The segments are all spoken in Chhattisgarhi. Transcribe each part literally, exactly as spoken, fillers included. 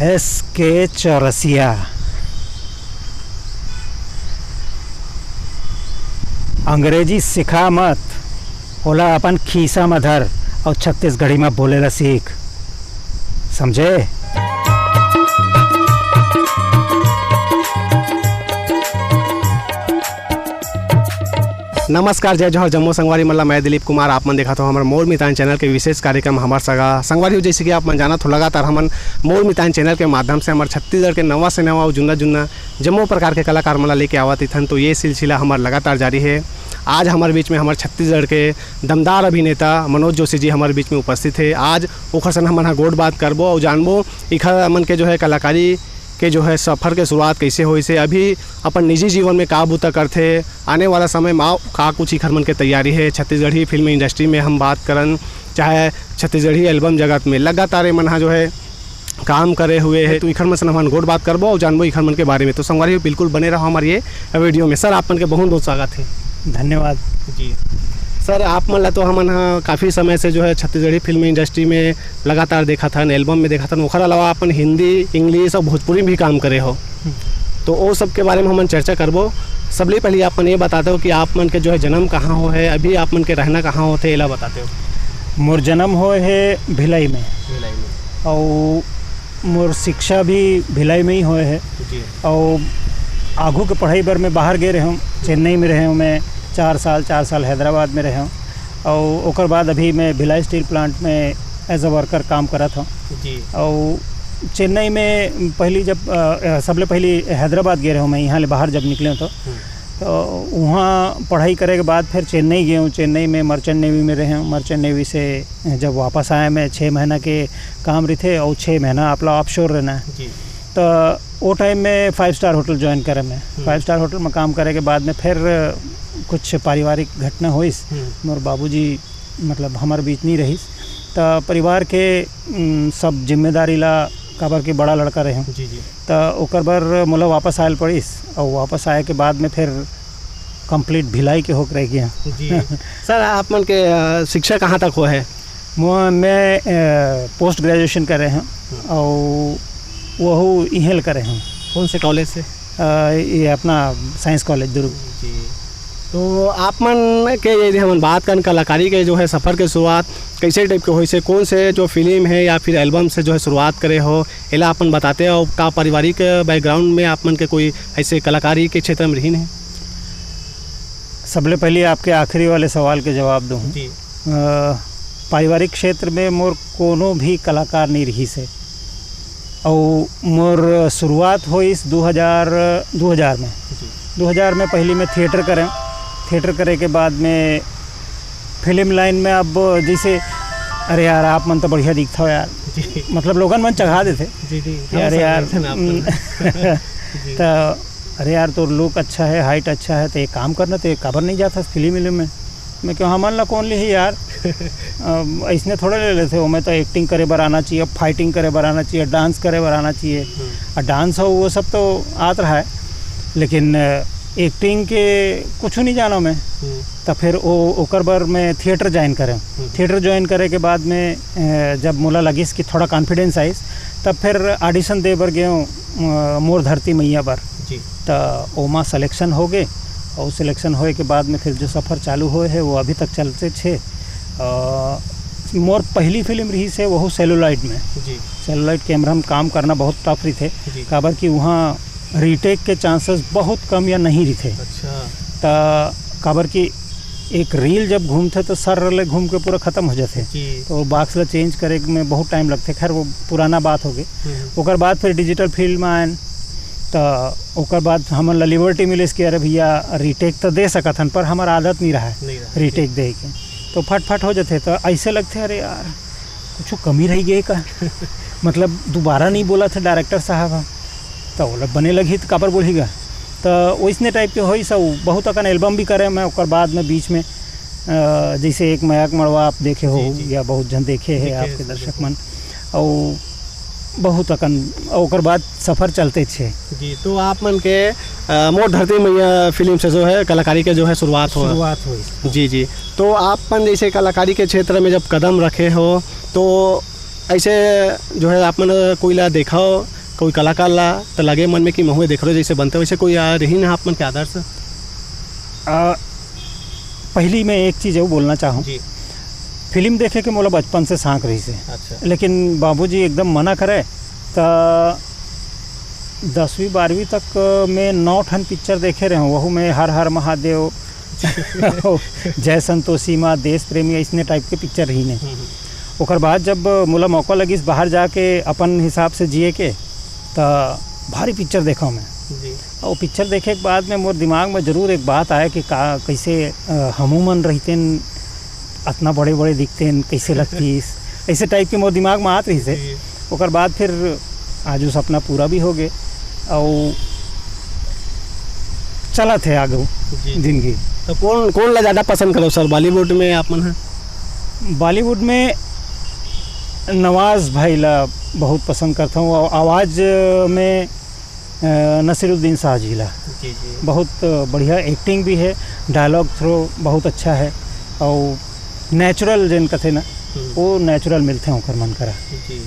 एस के चौरसिया, अंग्रेजी सिखा मत, ओला अपन खीसा म धर अउ छत्तीसगढ़ी म बोले ला सीख, समझे? नमस्कार, जय जोहार, जम्मो संगवारी मन ला। मैं दिलीप कुमार, आप मन देखत हो हमर मोर मितान चैनल के विशेष कार्यक्रम हमर सगा। संगवारी हो, जैसे कि आप मन जानत हो, लगातार हमन मोर मितान चैनल के माध्यम से हमर छत्तीसगढ़ के नवा से नवा अउ जुन्ना जुन्ना जम्मो प्रकार के कलाकार मन ला लेके आवत इथन। तो ये सिलसिला हमर लगातार जारी है। आज हमर बीच में हमर छत्तीसगढ़ के दमदार अभिनेता मनोज जोशी जी हमर बीच में उपस्थित है। आज ओखर सन हमन ह गोठ बात करबो अउ जानबो इखर मन के जो है कलाकारी के जो है सफर के शुरुआत कैसे होइस हे, अभी अपन निजी जीवन में का बूता करथे, आने वाला समय में का कुछ इखर मन के तैयारी है। छत्तीसगढ़ी फिल्म इंडस्ट्री में हम बात करन, चाहे छत्तीसगढ़ी एल्बम जगत में लगातार ये मन ह जो है काम करे हुए है, तो इखर मन से हमन गोठ बात करबो अउ जानबो इखर मन के बारे में। तो संगवारी हो, बिल्कुल बने रहो हमारे ये वीडियो में। सर, आप मन के बहुत बहुत स्वागत है। धन्यवाद। जी सर, आप मन ला तो हमन ह काफ़ी समय से जो है छत्तीसगढ़ी फिल्म इंडस्ट्री में लगातार देखत हन, एल्बम में देखत हन, ओखर अलावा अपन हिंदी, इंग्लिश अउ भोजपुरी में भी काम करे हो। हम्म। तो ओ सब के बारे में हमन चर्चा करबो। सबले पहले आप मन ये बताते हो कि आप मन के जो है जन्म कहाँ हो है, अभी आप मन के रहना कहाँ होथे, एला बताते हो। मोर जन्म होए हे भिलाई में। भिलाई में। अउ मोर शिक्षा भी भिलाई में ही होए हे। जी। अउ आगू के पढ़ाई बर मैं बाहर गे रहे हूँ, चेन्नई में रहे हूँ मैं चार साल, चार साल हैदराबाद में रहे हूँ। अउ ओकर बाद अभी मैं भिलाई स्टील प्लांट में एज अ वर्कर काम करत हूँ। जी। अउ चेन्नई में पहली जब, अ, अ, सबले पहली हैदराबाद गे रहे हूँ मैं, यहाँ ले बाहर जब निकले हूँ तो, हम्म। तो वहाँ पढ़ाई करे के बाद फिर चेन्नई गए हूँ। चेन्नई में मर्चेंट नेवी में रहे हूँ। मर्चेंट नेवी से जब वापस आए, मैं छः महीना के काम रहिथे अउ छः महीना आपला ऑफशोर रहना है। जी। तो वो टाइम में फाइव स्टार होटल ज्वाइन करे मैं। हम्म। फाइव स्टार होटल में काम करे के बाद में फिर कुछ पारिवारिक घटना होइस। हम्म। मोर बाबूजी, मतलब, हमर बीच नहीं रहिस, तो परिवार के, उम, सब जिम्मेदारी ला, काबर के बड़ा लड़का रहे हूँ। जी, जी। तो ओकर बर मोला वापस आयल पड़िस, और वापस आए के बाद में फिर कंप्लीट भिलाई के होके रह गया। जी। सर, आप मन के, अ, शिक्षा कहाँ तक हुआ है? मो-, मैं, अ, पोस्ट ग्रेजुएशन करे हूँ, हम्म। और वहू इहें ले करे हूँ। कौन से कॉलेज से? अ, ये अपना साइंस कॉलेज दुर्ग। जी। तो आप मन के यदि हमन बात करन कलाकारी के जो है सफ़र के शुरुआत कैसे टाइप के होइस हे, कौन से जो फिल्म है या फिर एल्बम से जो है शुरुआत करे हो, एला अपन बताते हो, का पारिवारिक बैकग्राउंड में आप मन के कोई ऐसे कलाकारी के क्षेत्र में रहिन है? सबले पहले आपके आखिरी वाले सवाल के जवाब दूँ। जी। अ, पारिवारिक क्षेत्र में मोर कोनो भी कलाकार नहीं रहिस हे। अउ मोर शुरुआत होइस दू हज़ार, दू हज़ार में। जी। दू हज़ार में पहली मैं थिएटर करें। थिएटर करे के बाद में फिल्म लाइन में, अब जैसे, अरे यार, आप मन तो बढ़िया दिखत हो यार। जी। मतलब, लोगन मन चघा देथे जी, जी। कि हम अरे यार, समझथन आप मन। हम्म। जी। तो, "अरे यार, तोर लुक अच्छा है, हाइट अच्छा है, तो एक काम करना, तो काबर नहीं जाता फिल्म विल्म में?" मैं कहूँ, "हमन ला कौन लिही यार?" अ, अइसने थोड़े ले लेथे, ओमे तो एक्टिंग करे बर आना चाहिए, फाइटिंग करे बर आना चाहिए, डांस करे बर आना चाहिए। हम्म। आ डांस हो, वो सब तो आत रहा है, लेकिन, अ, एक्टिंग के कुछ नहीं जाना मैं। हम्म। तो फिर ओ, ओकर बर मैं थिएटर ज्वाइन करें। हम्म। थिएटर ज्वाइन करे के बाद में, अ, जब मोला लगिस कि थोड़ा कॉन्फिडेंस आइस, तब फिर ऑडिशन दे बर गए हूँ, अ, मोर धरती मैया बर। जी। त ओमा सिलेक्शन हो गे, और सिलेक्शन होए के बाद में फिर जो सफ़र चालू होए है, वो अभी तक चलते छे। अ, मोर पहली फिल्म रहिस हे, वहू सेलुलाइट में। जी। सेलुलाइट कैमरा में काम करना बहुत टफ रहिथे, जी। काबर कि वहाँ रीटेक के चांसेस बहुत कम या नहीं रहिथे। अच्छा। त काबर कि एक रील जब घूमथे, तो सर ले घूम के पूरा खत्म हो जाथे। जी। तो बॉक्स ला चेंज करे में बहुत टाइम लगथे। खैर, वो पुराना बात हो गए। हम्म। ओकर बाद फिर डिजिटल फील्ड में आयन, तो ओकर बाद हमन ला लिबर्टी मिलिस कि, "अरे भैया, रीटेक तो दे सकत हन, पर हमर आदत नहीं रहा है नहीं रहा। रीटेक दे के।" तो फट फट हो जाथे। तो ऐसे लगथे, "अरे यार, कुछ कमी रह गए का?" मतलब, दोबारा नहीं बोला था डायरेक्टर साहब ह, तो ओला बने लगही तो काबर बोलही गा? तो वैसने टाइप के होई सब। बहुत अकन एल्बम भी करे मैं, ओकर बाद में बीच में, अ, जैसे एक मयाक मड़वा आप देखे हो, जी, जी। या बहुत झन देखे हैं देखे आपके हैं, दर्शक बिल्कुल। मन, और बहुत अकन, ओकर बाद सफ़र चलते छे। जी, तो आप मन के, अ, मोर धरती मैया फिल्म से जो है कलाकारी के जो है शुरुआत हो। शुरुआत हुई। जी, जी। तो आप मन जैसे कलाकारी के क्षेत्र में जब कदम रखे हो, तो ऐसे जो है आप मन कोई ला देखा हो, कोई कलाकार ला, तो लगे मन में कि महूँ देख रहे जैसे बनते, वैसे कोई आ, रही ना आप मन के आदर्श? आ, पहली मैं एक चीज़ वो बोलना चाहूँ। जी। फिल्म देखे के मोला बचपन से शौक रहिस हे। अच्छा। लेकिन बाबूजी एकदम मना करे, त दसवीं बारहवीं तक मैं नौ ठन पिक्चर देखे रहे हूँ। वहू में हर हर महादेव, जय संतोषी माँ, देश प्रेमी, ऐसने टाइप के पिक्चर रहिन हे। हम्म, हम्म। ओकर बाद जब मोला मौका लगिस बाहर जाके अपन हिसाब से जिए के, त भारी पिक्चर देखा मैं। जी। और पिक्चर देखे के बाद में मोर दिमाग में जरूर एक बात आया कि का, कैसे अ, हमू मन रहतेन, अतना बड़े बड़े दिखतेन, कैसे लगतीस, ऐसे टाइप के मोर दिमाग में आत रहिस हे। जी। ओकर बाद फिर आज वो सपना पूरा भी हो गए और चलत हे आगे जी। जिंदगी। तो कौन, कौन ला ज़्यादा पसंद करो सर, बॉलीवुड में आप मन ह? बॉलीवुड में नवाज भाई ला बहुत पसंद करता हूँ और आवाज़ में अ, नसीरुद्दीन शाह जी ला। जी, जी। बहुत बढ़िया एक्टिंग भी है, डायलॉग थ्रो बहुत अच्छा है और नेचुरल जेन कथे ना, हम्म। वो नेचुरल मिलते हैं ओकर मन करा। जी,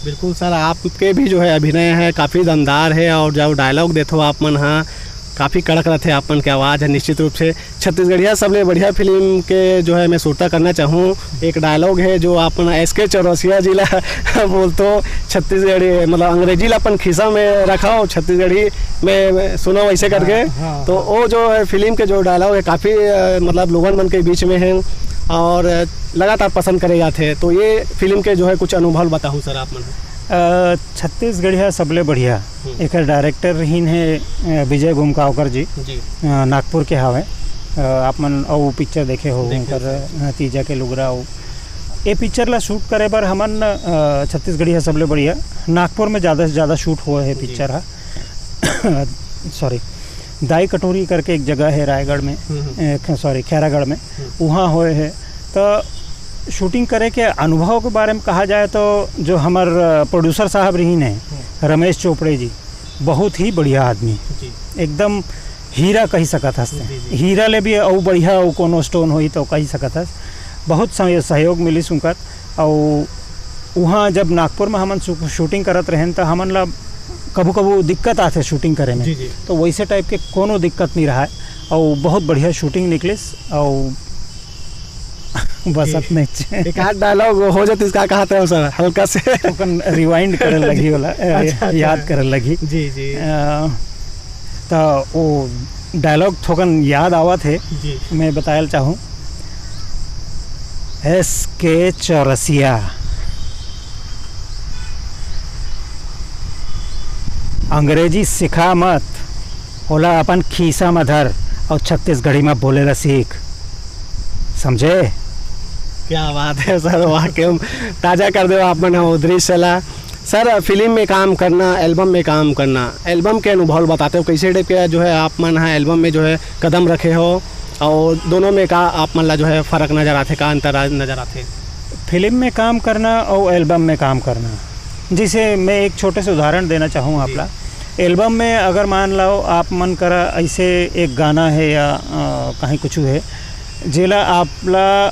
बिल्कुल सर, आपके भी जो है अभिनय है काफ़ी दमदार है और जो डायलॉग देथो आप मन, हाँ, काफ़ी कड़क रहते आप मन के आवाज़ है निश्चित रूप से। छत्तीसगढ़िया सबले बढ़िया फिल्म के जो है मैं सुरता करना चाहूँ, एक डायलॉग है जो आप मन एस के चौरसिया जी ला बोलतो, छत्तीसगढ़ी मतलब अंग्रेजी ला अपन खिस्सा में रखा हो, छत्तीसगढ़ी में सुनो वैसे करके। हाँ, हाँ, तो हाँ। वो जो है फिल्म के जो डायलॉग है काफ़ी अ, मतलब लोगन मन के बीच में है और लगातार पसंन करे जाथे। तो ये फिल्म के जो है कुछ अनुभव बताहू सर आप मन। अ, छत्तीसगढ़िया सबले बढ़िया। हम्म। एकर डायरेक्टर रहीन हे अ, विजय गोमकावकर जी, जी। अ, नागपुर के हावय। अ, आप मन अउ पिक्चर देखे हो, देखे उनकर हो, अ, तीजा के लुगरा अउ ए पिक्चर ला शूट करे बर हमन अ, छत्तीसगढ़िया सबले बढ़िया नागपुर में ज़्यादा से ज़्यादा शूट हुआ है जी। पिक्चर हा। सॉरी, दाई कटोरी करके एक जगह है रायगढ़ में, हम्म, हम्म। ए, ख-, सॉरी, खैरागढ़ में, हम्म। वहाँ हुए है। तो शूटिंग करे के अनुभव के बारे में कहा जाए तो जो हमर अ, प्रोड्यूसर साहब रहीन है रमेश चोपड़े जी, बहुत ही बढ़िया आदमी, जी। एकदम हीरा कही सकत हस ते। जी, जी। हीरा ले भी अउ बढ़िया अउ कोनो स्टोन होई तो कही सकत हस। बहुत सहयो-, सहयोग मिलिस उनकर। अउ उहाँ जब नागपुर में हमन शू-, शूटिंग करत रहेन त हमन ला कभू कभू दिक्कत आथे शूटिंग करे में। जी, जी। तो वैसे टाइप के कोनो दिक्कत नहीं रहा है। अउ बहुत बढ़िया शूटिंग निकलिस। अउ बस जी। अतने च- एक आध डायलॉग हो जाते इसका कहा था सर हल्का से। थोकन रिवाइंड करे लगी वाला, ए, अच्छा, अच्छा। याद करे लगी। जी, जी। अ, त वो डायलॉग थोकन याद आवत है, जी। मैं बतायल चाहूँ। एस के चौरसिया, अंग्रेजी सिखा मत, ओला अपन खीसा म धर और छत्तीसगढ़ी में बोले ला सीख, समझे? क्या बात है सर, वाकई में ताज़ा कर दे आप मन ह वो दृश्य ला। सर, फिल्म में काम करना, एल्बम में काम करना, एल्बम के अनुभव ल बताते हो, कैसे टाइप के जो है आप मन ह एल्बम में जो है कदम रखे हो और दोनों में का आप मन ला जो है फ़र्क नज़र आथे, का अंतर नज़र आथे? फिल्म में काम करना और एल्बम में काम करना, जैसे मैं एक छोटे से उदाहरण देना चाहूँ आप जी। ला। एल्बम में अगर मान लो आप मन करा ऐसे एक गाना है या अ, कहीं कुछ है, जेला आप ला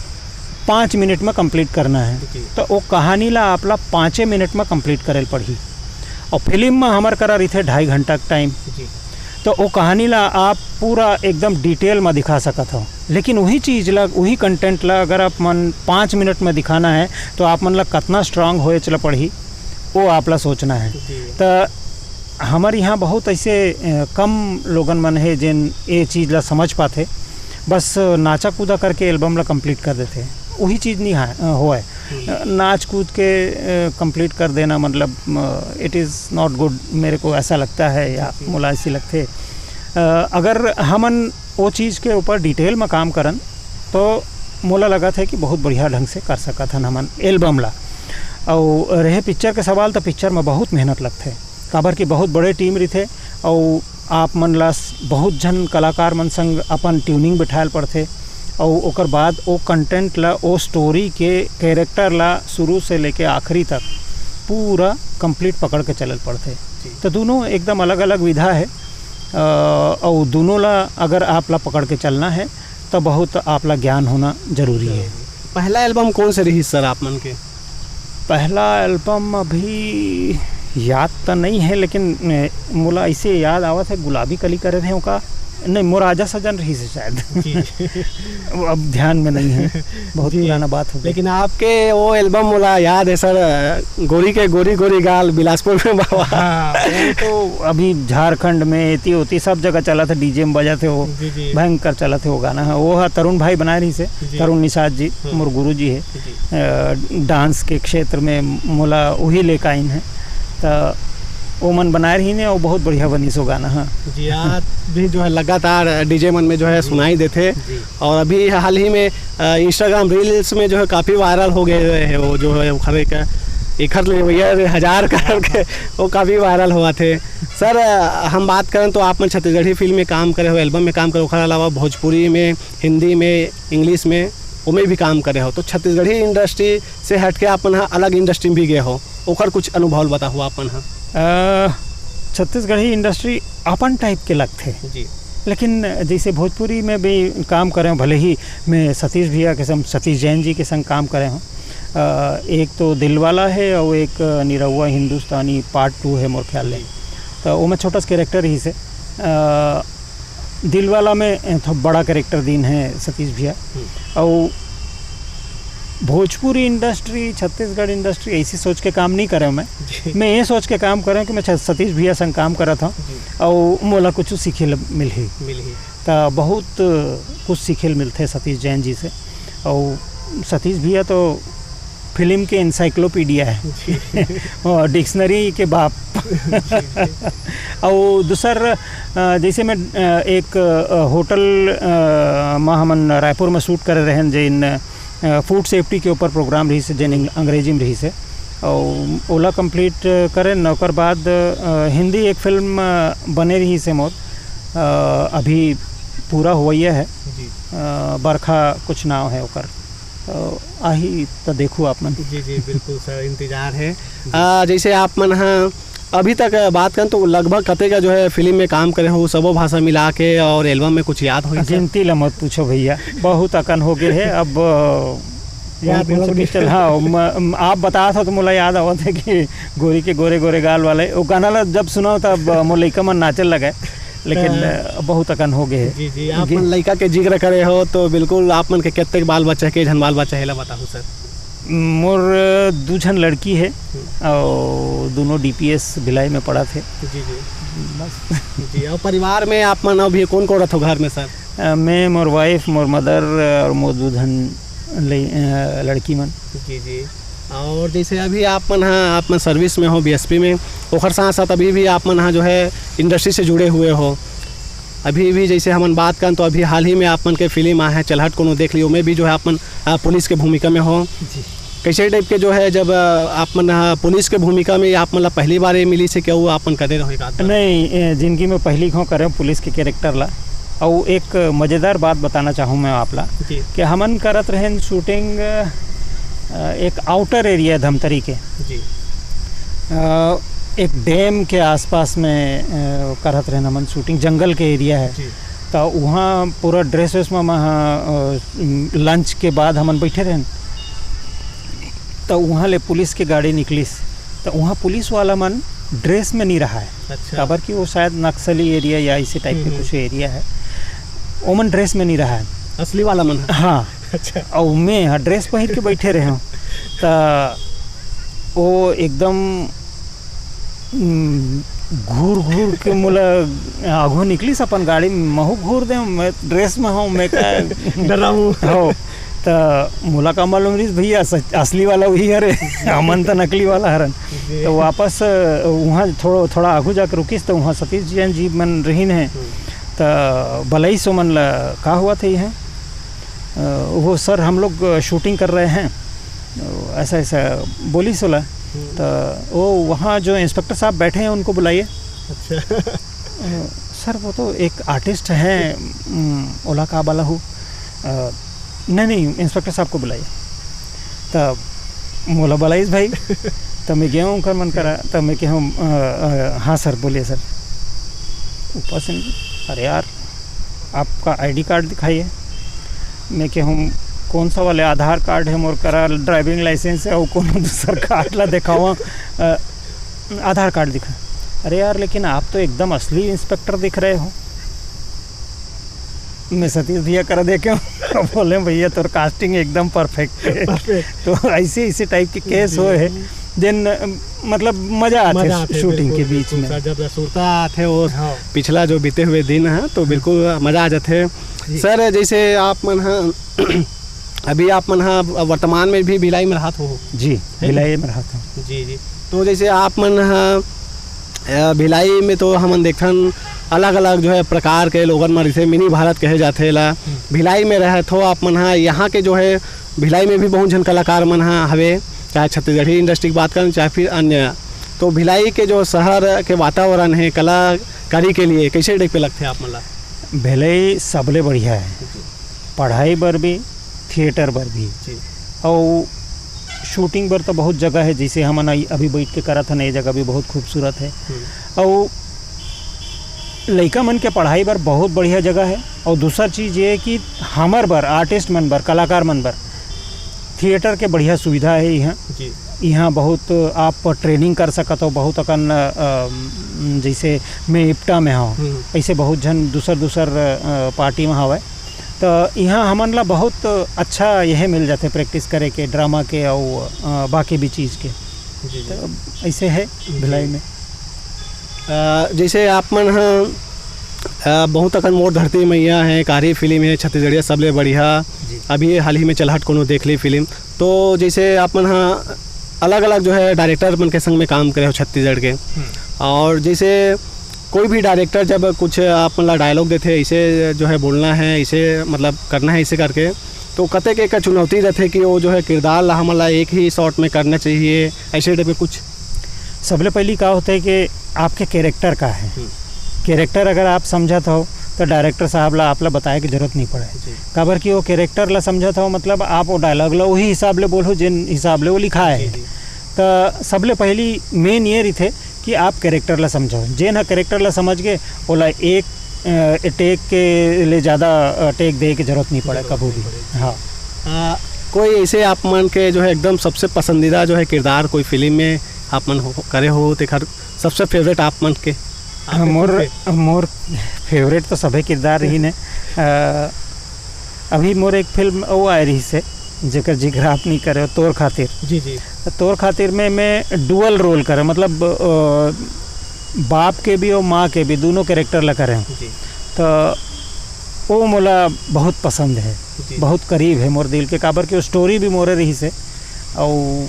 पाँच मिनट में कंप्लीट करना है, जी। तो वो कहानी ला आप ला पाँचे मिनट में कंप्लीट करे ल पड़ही। और फिल्म में हमर करा रहिथे ढाई घंटा के टाइम, जी। तो वो कहानी ला आप पूरा एकदम डिटेल में दिखा सकत हो। लेकिन वही चीज़ ला, वही कंटेंट ला अगर आप मन पाँच मिनट में दिखाना है, तो आप मन ला कतना स्ट्रांग होए चला पड़ही, वो आप ला सोचना है। जी। तो हमर यहाँ बहुत ऐसे अ, कम लोगन मन है जेन ये चीज़ ला समझ पाथे, बस नाचा कूदा करके एल्बम ला कंप्लीट कर देथे, वही चीज़ नहीं है, अ, होए। हम्म। अ, नाच कूद के कंप्लीट कर देना, मतलब, it is not good, मेरे को ऐसा लगता है या जी। मोला ऐसी लगथे। अ, अगर हमन वो चीज़ के ऊपर डिटेल में काम करन तो मोला लगत है कि बहुत बढ़िया ढंग से कर सकत हन हमन एल्बम ला। और रहे पिक्चर के सवाल, तो पिक्चर में बहुत मेहनत लगथे, काबर कि बहुत बड़े टीम रहिथे और आप मन ला स-, बहुत झन कलाकार मन संग अपन ट्यूनिंग बिठायल पड़थे और ओकर बाद ओ कंटेंट ला, ओ स्टोरी के कैरेक्टर ला शुरू से लेके आखिरी तक पूरा कंप्लीट पकड़ के चलल पड़थे। जी। तो दोनों एकदम अलग-अलग विधा है। अ, और दोनों ला अगर आप ला पकड़ के चलना है तो बहुत आप ला ज्ञान होना जरूरी है। पहला एल्बम कौन से रही सर आप मन के? पहला एल्बम अभी याद त नहीं है, लेकिन, अ, मोला ऐसे याद आवत है, गुलाबी कली करे रहे का, नहीं, मोर आजा सजन रही से शायद। जी। वो अब ध्यान में नहीं है, बहुत जी। पुराना बात हो गया। लेकिन आपके वो एल्बम मोला याद है सर, गोरी के गोरी गोरी गाल बिलासपुर में बाबा। हाँ, वो तो अभी झारखंड में, एती ओती, सब जगह चला था, डीजे में बजा थे वो, जी, जी। भयंकर चला थे वो गाना। हाँ, वो है तरुण भाई बनाए रही से, जी। तरुण निषाद जी, हम्म। मोर गुरु जी है। जी। अ, डांस के क्षेत्र में मोला वही लेके आइन है, त ओमन बनाए रही ने, और बहुत बढ़िया बनी सो गाना। हाँ। जी, आज भी जो है लगातार डीजे मन में जो है जी। सुनाई देथे। जी। और अभी हाल ही में, अ, Instagram reels में जो है काफ़ी वायरल हो गए है वो, जो है उखर एक, एखर ले भैया रे हजार करके वो काफ़ी वायरल हुआ थे। सर, अ, हम बात करें तो आप मन छत्तीसगढ़ी फिल्म में काम करे हो, एल्बम में काम करे हो, ओखर अलावा भोजपुरी में, हिंदी में, इंग्लिश में, ओमे भी काम करे हो, तो छत्तीसगढ़ी इंडस्ट्री से हटके आप मन ह अलग इंडस्ट्री में भी गए हो, ओखर कुछ अनुभव बताहू आप मन ह। अ, छत्तीसगढ़ी इंडस्ट्री अपन टाइप के लगथे। जी। लेकिन जैसे भोजपुरी में भी काम करे हूँ, भले ही मैं सतीश भैया के संग, सतीश जैन जी के संग काम करे हूँ। अ, एक तो दिलवाला है और एक निरहुआ हिंदुस्तानी पार्ट टू है मोर ख्याल ले। जी। तो वो मैं छोटा सा कैरेक्टर ही से, अ, दिलवाला में थो-, बड़ा कैरेक्टर दीन है सतीश भैया। हम्म। और भोजपुरी इंडस्ट्री, छत्तीसगढ़ इंडस्ट्री ऐसी सोच के काम नहीं करे मैं। जी। मैं ये सोच के काम करे कि मैं छ-, सतीश भैया संग काम करत हूँ जी। और मोला कुछ सीखे ल-, मिलही। मिलही। त बहुत कुछ सीखे ल मिलथे सतीश जैन जी से। और सतीश भैया तो फिल्म के encyclopedia है। जी। और डिक्शनरी के बाप। जी, जी। और दूसर, अ, जैसे मैं, अ, एक, अ, होटल, अ, मा हमन रायपुर में शूट करे रहेन, जेन, अ, फूड सेफ्टी के ऊपर प्रोग्राम रही से, जेन अंग-, अंग्रेजी में रही से। और ओला कंप्लीट करेन, ओकर बाद, अ, हिंदी एक फिल्म, अ, बने रही से मोर, अ, अभी पूरा होवइया है। जी। अ, बरखा कुछ नाव है ओकर। तो आही तो देखू आप मन। जी, जी, बिल्कुल सर, इंतजार है। जी। आ, जैसे आप मन ह अभी तक बात करन तो लगभग कते का जो है फिल्म में काम करे हो, सबो भाषा मिला के, और एल्बम में कुछ याद होही सर? गिनती ला मत पूछो भैया, बहुत अकन हो गए है। अब, अ, याद कौन, कौन सा लगभग पिक्चर? हाँ, म-, म-, आप बता था तो मोला याद आवत है कि गोरी के गोरे गोरे गाल वाले, वो गाना ला जब सुना तब, अ, मोर लइका मन नाचे लगे। लेकिन, हाँ। अ, बहुत अकन हो गए है। जी, जी, आप जी। मन लइका के जिक्र करे हो, तो बिल्कुल आप मन के कतेक बाल बच्चा, के झन बाल बच्चा, एला बताहू सर। मोर दू झन लड़की है हम्म। और दोनों डीपीएस भिलाई में पढ़त हे। जी, जी। बस। जी, और परिवार में आप मन अभी कौन कौन रथो घर में सर? अ, मैं, मोर वाइफ, मोर मदर और मोर दू झन लइ-, अ, लड़की मन। जी, जी। और जैसे अभी आप मन ह, आप मन सर्विस में हो बीएसपी में, ओखर साथ साथ अभी भी आप मन ह जो है इंडस्ट्री से जुड़े हुए हो, अभी भी जैसे हमन बात करन तो अभी हाल ही में आप मन के फिल्म आए है चलहट कोनो देख लियो, में भी जो है आप मन, अ, पुलिस के भूमिका में हो। जी। कैसे टाइप के जो है जब, अ, आप मन, अ, पुलिस के भूमिका में आप मन ला पहली बार ये मिली से क्या वो आप मन करे रहो एक आध बार? नहीं, ए, जिंदगी में पहली घाव करे पुलिस के कैरेक्टर ला। और एक मजेदार बात बताना चाहूँ मैं आप ला जी। कि हमन करत रहेन शूटिंग, अ, एक आउटर एरिया धमतरी के। जी। अ, एक डैम के आसपास में, अ, करत रहेन हमन शूटिंग, जंगल के एरिया है। जी। तो वहाँ पूरा ड्रेस वेस में मैं, अ, लंच के बाद हमन बैठे रहेन। तो वहाँ ले पुलिस के गाड़ी निकलिस। तो वहाँ पुलिस वाला मन ड्रेस में नहीं रहा है। अच्छा। काबर कि वो शायद नक्सली एरिया या इसी टाइप के हम्म। कुछ एरिया है। ओमन ड्रेस में नहीं रहा है। असली वाला मन है। हाँ। अच्छा। और मैं, हाँ, ड्रेस पहिर के बैठे रहे हूँ। तो वो एकदम, हम्म, घूर घूर के मोला आघू निकलिस अपन गाड़ी में, महू घूर दे, मैं ड्रेस में हूँ, मैं का डराऊँ। हो, त मोला का मालूम रहिस भैया, सच, असली वाला वही हरे, हमन त नकली वाला हरन। जी। तो वापस, अ, वहाँ थोड़ा, थोड़ा आगू जाके रुकिस, तो वहाँ सतीश जैन जी मन रहिन है। हम्म। त बलई सो मन ला, "का हुआ था यहाँ?" अ, "वो सर, हम लोग, अ, शूटिंग कर रहे हैं।" अ, ऐसा, ऐसा बोलिस ओला। हम्म। त वो वहाँ जो इंस्पेक्टर साहब बैठे हैं, उनको बुलाइए। अच्छा। अ, सर, वो तो एक आर्टिस्ट है, उम, ओला का बाला हो। अ, नहीं, नहीं, इंस्पेक्टर साहब को बुलाइए। तब मोला बुलाइस भाई, तब मैं गया हूँ उनकर मन करा, तब मैं कहा हूँ, "अ, अ, हाँ सर, बोलिए सर।" ऊपर से, "अरे यार, आपका आईडी कार्ड दिखाइए।" मैं कहा हूँ, कौन सा वाले आधार कार्ड है मोर करा, ड्राइविंग लाइसेंस है, अउ कोनो दूसर कार्ड ला देखावा, अ, आधार कार्ड दिखा। अरे यार, लेकिन आप तो एकदम असली इंस्पेक्टर दिख रहे हो। मैं सतीश भैया करा देखे हूँ। बोले, "भैया, तोर कास्टिंग एकदम परफेक्ट है।" परफेक्ट। तो ऐसे, इसी टाइप के केस जी। हुए हैं, जिन, मतलब, मजा आते मजा आते, शूटिंग बिल्कुल, के बीच बिल्कुल, में। सर, जब सुरता आते वो हाँ। पिछला जो बीते हुए दिन है, तो बिल्कुल मजा आ जाते। जी। सर, जैसे आप मन, हाँ, अभी आप मन, हाँ, वर्तमान में भी भिलाई में रहत हो? जी, है ना? भिलाई में रहत हूँ। जी, जी। तो जैसे आप मन, हाँ, अ, भिलाई में तो हमन देखथन अलग-अलग जो है प्रकार के लोगन मन, जैसे मिनी भारत कहे जाथे एला। हम्म। भिलाई में रहत हो आप मन, हाँ, यहाँ के जो है भिलाई में भी बहुत झन कलाकार मन, हाँ, हवे, चाहे छत्तीसगढ़ी इंडस्ट्री की बात करन, चाहे फिर अन्य। तो भिलाई के जो शहर के वातावरण है कलाकारी के लिए, कैसे टाइप के लगथे आप मन ला? भिलाई सबले बढ़िया है, जी। पढ़ाई बर भी, थिएटर बर भी। जी। अउ शूटिंग बर तो बहुत जगह है, जैसे हमन आई-, अभी बैठ के करत हन, ये जगह भी बहुत खूबसूरत है। हम्म। अउ लइका मन के पढ़ाई बर बहुत बढ़िया जगह है। अउ दूसर चीज़ ये है कि हमर बर, आर्टिस्ट मन बर, कलाकार मन बर थिएटर के बढ़िया सुविधा है यहाँ। जी। यहाँ बहुत आप ट्रेनिंग कर सकत हो, बहुत अकन, अ, जैसे मैं इप्टा में हूँ, हम्म। ऐसे बहुत झन दूसर दूसर, अ, पार्टी में हवय। तो यहाँ हमन ला बहुत अच्छा यह मिल जाथे प्रैक्टिस करे के, ड्रामा के अउ, अ, बाकी भी चीज़ के। जी, जी। तो ऐसे है जी। भिलाई में। अ, जैसे आप मन ह, अ, बहुत अकन मोर धरती मैया है, कारी फिल्म है, छत्तीसगढ़िया सबले बढ़िया। जी। अभी हाल ही में चलहट कोनो देख ली फिल्म। तो जैसे आप मन ह अलग-अलग जो है डायरेक्टर मन के संग में काम करे हो छत्तीसगढ़ के। हम्म। और जैसे कोई भी डायरेक्टर जब कुछ आप मन ला डायलॉग देथे, इसे जो है बोलना है, इसे मतलब करना है, इसे करके, तो कतेक एक चुनौती रहथे कि वो जो है किरदार ला हमन ला एक ही शॉट में करना चाहिए, ऐसे टाइप के कुछ? सबले पहली का होता है कि आपके कैरेक्टर का है। हम्म। कैरेक्टर अगर आप समझत हो, तो डायरेक्टर साहब ला आप ला बताए के जरूरत नहीं पड़े। जी। काबर कि वो कैरेक्टर ला समझत हो, मतलब आप वो डायलॉग ला वही हिसाब ले बोलो, जिन हिसाब ले वो लिखा है। जी, जी। तो सबले पहली मेन ये रहिथे कि आप कैरेक्टर ला समझो। जेन ह कैरेक्टर ला समझ गे, ओला एक, अ, टेक के ले ज़्यादा, अ, टेक दे के जरूरत नहीं पड़े जरूरत कभू नहीं भी। पड़े। हाँ। आ, कोई ऐसे आप मन के जो है एकदम सबसे पसंदीदा जो है किरदार कोई फिल्म में आप मन हो, करे हो, तेखर सबसे फेवरेट आप मन के? हाँ, मोर, मोर फेवरेट तो सभे किरदार रहिन हे। अ, अभी मोर एक फिल्म वो आए रहिस हे, जेकर जिक्र आप नहीं करे हो, तोर खातिर। जी, जी। तो तोर खातिर में मैं डुअल रोल करे, मतलब, अ, बाप के भी और माँ के भी, दोनों कैरेक्टर ला करे हूँ। जी। तो वो मोला बहुत पसंद है, जी। बहुत करीब है मोर दिल के, काबर कि वो स्टोरी भी मोरे रहिस हे, अउ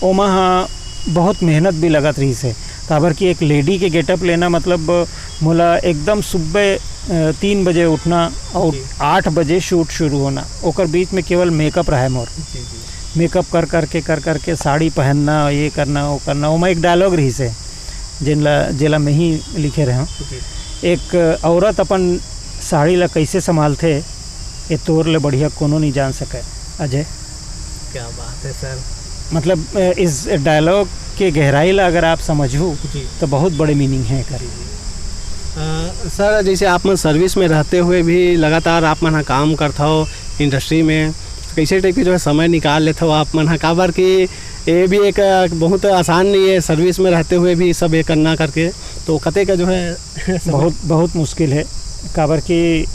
ओमा हा बहुत मेहनत भी लगत रहिस हे, काबर कि एक लेडी के गेटअप लेना, मतलब, मोला एकदम सुबह, अ, तीन बजे उठना और जी। आठ बजे शूट शुरू होना, ओकर बीच में केवल मेकअप रहे मोर। जी, जी। मेकअप कर करके, कर करके साड़ी पहनना, ये करना, वो करना। ओमा एक डायलॉग रहिस हे, जेन ला, जेला मैं ही लिखे रहे हूँ। जी। एक औरत अपन साड़ी ला कैसे संभालथे, ये तोर ले बढ़िया कोनो नहीं जान सके, अजय। क्या बात है सर। मतलब, अ, इस डायलॉग के गहराई ला अगर आप समझहू, जी। तो बहुत बड़े मीनिंग है एकर। जी, जी। अ, सर, जैसे आप मन सर्विस में रहते हुए भी लगातार आप मन ह काम करत हो इंडस्ट्री में, कैसे टाइप के जो है समय निकाल लेत हो आप मन ह? काबर कि ये भी एक, अ, बहुत आसान नहीं है सर्विस में रहते हुए भी सब ये करना करके, तो कते का जो है समय बहुत, बहुत मुश्किल है, काबर कि, अ,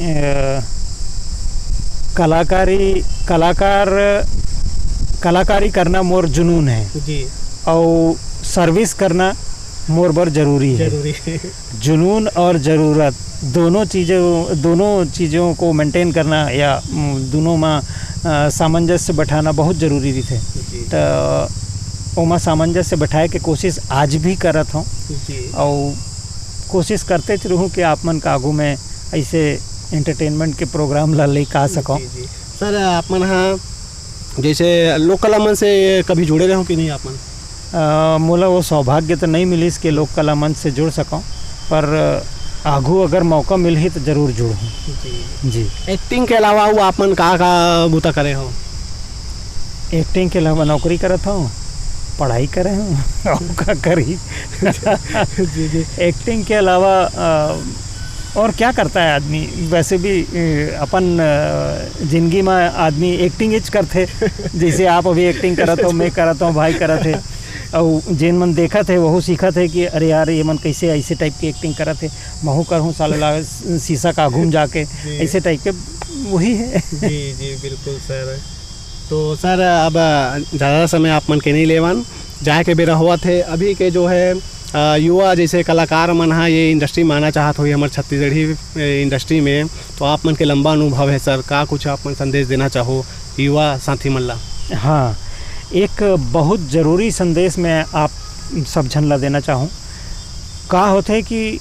कलाकारी, कलाकार, कलाकारी करना मोर जुनून है। जी। अउ सर्विस करना मोर बर जरूरी है। जरूरी है। जुनून और ज़रूरत, दोनों चीज़ों, दोनों चीज़ों को मेंटेन करना या, उम, दोनों में, अ, सामंजस्य बैठाना बहुत जरूरी रहिथे। जी। त ओमा सामंजस्य बैठाए के कोशिश आज भी करत हूँ। जी। अउ कोशिश करते रहूँ कि आप मन का आगू में ऐसे एंटरटेनमेंट के प्रोग्राम ला लेके आ सकूँ। जी, जी। सर, आप मन हा जैसे लोक कला मन से कभी जुड़े रहो कि नहीं आप मन? अ, मोला वो सौभाग्य तो नहीं मिलिस कि लोक कला मंच से जुड़ सकूँ, पर आगू अगर मौका मिलही तो जरूर जुड़हूँ। जी। जी। एक्टिंग के अलावा वो आप मन का, का बूता करे हो? एक्टिंग के अलावा नौकरी करत हूँ, पढ़ाई करे हूँ, और का करी? जी, जी। एक्टिंग के अलावा, अ, और क्या करता है आदमी? वैसे भी, ए, अपन, अ, जिंदगी में आदमी एक्टिंग इच करथे। जैसे आप अभी एक्टिंग करत हो, मैं करत हूँ, भाई करत हे। और जेन मन देखत हे, वहू सीखत हे कि अरे यार, ये मन कैसे ऐसे टाइप की एक्टिंग करत हे, महू करहूँ साले ला शीशा का घूम जाके, जी। ऐसे टाइप के वही है। जी, जी, बिल्कुल सर। तो सर, अब ज़्यादा समय आप मन के नहीं लेवन, जाए के बेरा होवत हे। अभी के जो है, अ, युवा जैसे कलाकार मन हा ये इंडस्ट्री में आना चाहत होही, हमर छत्तीसगढ़ी, ए, इंडस्ट्री में, तो आप मन के लंबा अनुभव है सर, का कुछ आप मन संदेश देना चाहो युवा साथी मन ला? हाँ, एक बहुत ज़रूरी संदेश मैं आप सब झन ला देना चाहूँ। का होथे कि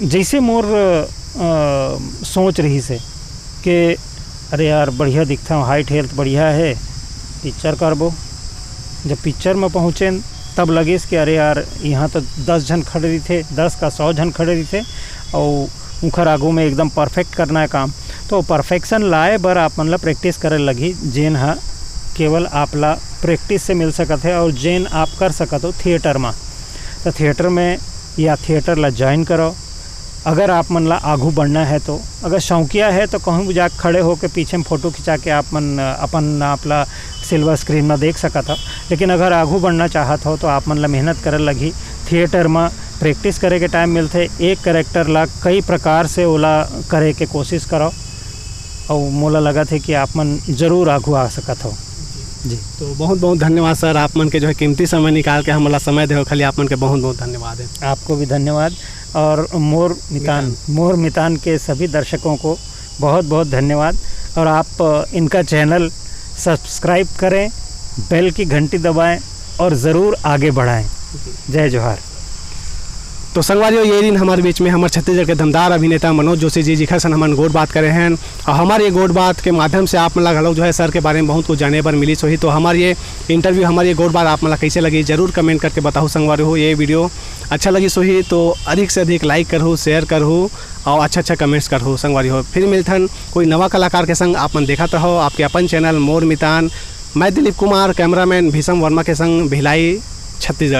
जैसे मोर, अ, सोच रहिस हे कि अरे यार, बढ़िया दिखथंव, height health बढ़िया हे, पिक्चर करबो। जब पिक्चर में पहुँचेन, तब लगिस कि अरे यार, यहाँ तो दस झन खड़े रहिथे, दस का सौ झन खड़े रहिथे, अउ उंखर आगू में एकदम परफेक्ट करना है काम। तो परफेक्शन लाए बर आप मन ला प्रैक्टिस करे लगही, जेन ह केवल आप ला प्रैक्टिस से मिल सकत हे और जेन आप कर सकत हो थिएटर में। तो थिएटर में या थिएटर ला ज्वाइन करो। अगर आप मन ला आगू बढ़ना है तो, अगर शौकिया है तो कहूँ जाके खड़े होके पीछे में फोटो खिंचा के आप मन, अ, अपन आप ला सिल्वर स्क्रीन में देख सकत हो। लेकिन अगर आगू बढ़ना चाहत हो तो आप मन ला मेहनत करे लगही। थिएटर में प्रैक्टिस करे के टाइम मिलथे, एक कैरेक्टर ला कई प्रकार से ओला करे के कोशिश करो, और मोला लगत हे कि आप मन जरूर आगू आ सकत हो। जी। तो बहुत बहुत धन्यवाद सर, आप मन के जो है कीमती समय निकाल के हमला समय देहो, खाली आप मन के बहुत बहुत धन्यवाद है। आपको भी धन्यवाद, और मोर मितान, मितान। मोर मितान के सभी दर्शकों को बहुत बहुत धन्यवाद। और आप, अ, इनका चैनल सब्सक्राइब करें, बेल की घंटी दबाएं और ज़रूर आगे बढ़ाएं। जी। जय जोहार। तो संगवारियों, ये दिन हमारे बीच में हमारे छत्तीसगढ़ के दमदार अभिनेता मनोज जोशी जी, जिखर सन हमन गोठ बात करे हैं, और हमारे ये गोठ बात के माध्यम से आप मन ला घलो जो है सर के बारे में बहुत कुछ जाने बर मिलिस होही। तो हमारे ये इंटरव्यू, हमारे ये गोठ बात आप मन ला कैसे लगी, जरूर कमेंट करके बताहू संगवारी हो। ये वीडियो अच्छा लगिस होही तो अधिक से अधिक लाइक करहू, शेयर करहू और अच्छा अच्छा कमेंट्स करहू संगवारी हो। फिर मिलथन कोई नवा कलाकार के संग। आप मन देखत रहो आपके अपन चैनल मोर मितान। मैं दिलीप कुमार, कैमरामैन भीषम वर्मा के संग भिलाई, छत्तीसगढ़।